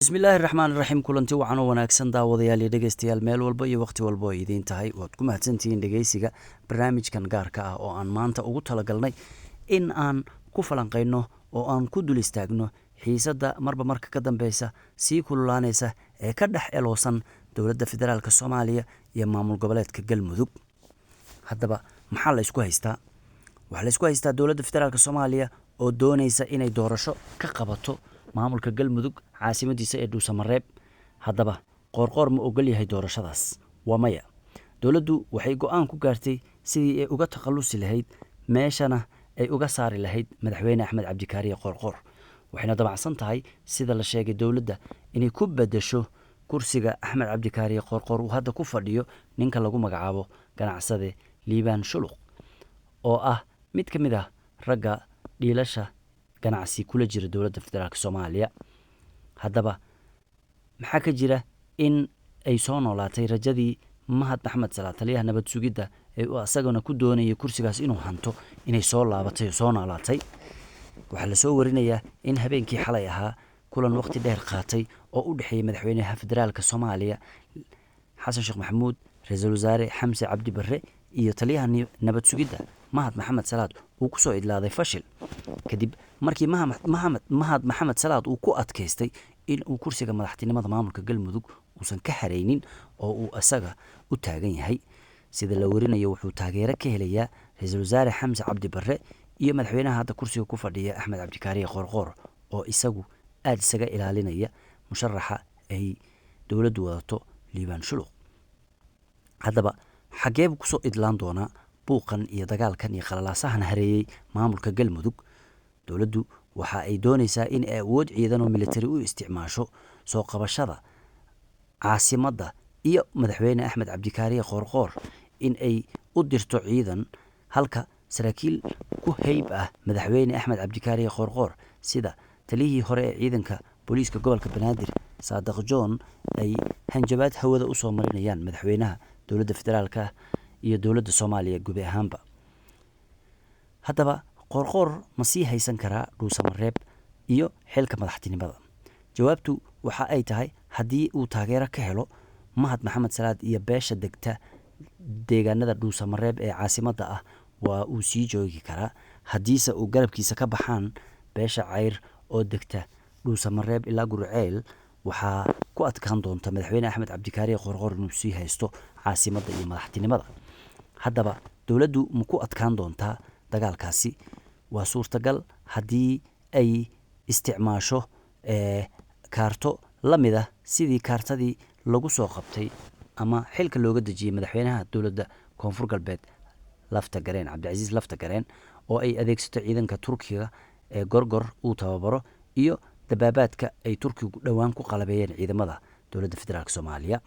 Bismillaahi raxmaan raxiim. Kulanti wacan oo wanaagsan, daawadayaal iyo dhegeystayaal, meel walba iyo wakhti walba oo idiin tahay, waad ku mahadsantihiin dhegeysiga barnaamijkan gaarka ah oo aan maanta ugu talagalnay in aan ku falanqeyno oo aan ku dul istaagno xiisadda marba marka ka dambeysa sii kululaaneysa ee ka dhex eloosan dowladda federaalk Soomaaliya iyo maamul goboleedka Galmudug. Haddaba maxaa la isku haystaa? Waxaa la isku haystaa dowladda federaalk Soomaaliya oo dooneysa inay doorasho ka qabato maamulka Galmudug caasimadiisa ee Dhuusamareeb. Haddaba Qoorqoor ma ogol yahay doorashadaas? Waa maya. Dowladdu waxay go-aan ku gaartay sidii ay uga takhalusi lahayd, meeshana ay uga saari lahayd madaxweyne Axmed Cabdikaariye Qoorqoor, waxayna dabacsan tahay, sida la sheegay, dowladda inay ku bedesho kursiga Axmed Cabdikaariye Qoorqoor uu hadda ku fadhiyo ninka lagu magacaabo ganacsade Liibaan Shuluq, oo ah mid ka mid ah ragga dhiilasha ganacsi kula jira dowladda federaalk Soomaaliya. Haddaba maxaa ka jira in ay soo noolaatay rajadii Mahad Maxamed Salaad, taliyaha nabad sugidda, ee uu asagana ku doonayay kursigaas inuu hanto, inay soo laabatay oo soo noolaatay? Waxaa lasoo warinayaa in habeenkii xalay ahaa kulan waqti dheer qaatay oo u dhexeeyay madaxweynaha federaalka Soomaaliya Xasan Sheekh Maxamuud, ra-iisul wasaare Xamse Cabdi Barre iyo taliyaha nabad sugidda Mahad Maxamed Salaad uu kusoo idlaaday fashil, kadib markii Mahad Maxamed Salaad uu ku adkaystay in uu kursiga madaxtinimada maamulka Galmudug uusan ka haraynin oo uu asaga u taagan yahay. Sida la warinayo, wuxuu taageero ka helayaa ra-iisul wasaare Xamse Cabdi Barre iyo madaxweynaha hadda kursiga ku fadhiya Axmed Cabdikaariye Qoorqoor, oo isagu aada isaga ilaalinaya musharaxa ay dowladdu wadato, Liibaan Shuluq. Haddaba xaggee buu kusoo idlaan doonaa buuqan iyo dagaalkan iyo qalalaasahan hareeyey maamulka Galmudug? Dowladdu waxa ay dooneysaa in ay awood ciidan oo militari u isticmaasho soo qabashada caasimadda iyo madaxweyne Axmed Cabdikaariye Qoorqoor, in ay u dirto ciidan, halka saraakiil ku heyb ah madaxweyne Axmed Cabdikaariye Qoorqoor, sida taliyihii hore ee ciidanka booliiska gobolka Banaadir Saadaq John, ay hanjabaad hawada usoo marinayaan madaxweynaha dowladda federaalka iyo dowladda Soomaaliya gubi ahaanba. Haddaba Qoorqoor ma sii haysan karaa Dhuusamareeb iyo xilka madaxtinimada? Jawaabtu waxa ay tahay, haddii uu taageero ka helo Mahad Maxamed Salaad iyo beesha degta deegaanada Dhuusamareeb ee caasimadda ah, waa uu sii joogi karaa. Haddiise uu garabkiisa ka baxaan beesha Cayr oo degta Dhuusamareeb ilaa Gurceel, waxaa ku adkaan doonta madaxweyne Axmed Cabdikaariye Qoorqoor inuu sii haysto caasimadda iyo madaxtinimada. Haddaba dowladdu ma ku adkaan doontaa dagaalkaasi? Waa suurtagal haddii ay isticmaasho kaarto la mid ah sidii kaartadii lagu soo qabtay ama xilka looga dejiyey madaxweynaha dowladda Koonfur Galbeed Lafta Gareen, Cabdicasiis Lafta Gareen, oo ay adeegsato ciidanka Turkiga ee Gorgor uu tababaro iyo dabaabaadka ay Turkigu dhowaan ku qalabeeyeen ciidamada dowladda federaalk Soomaaliya.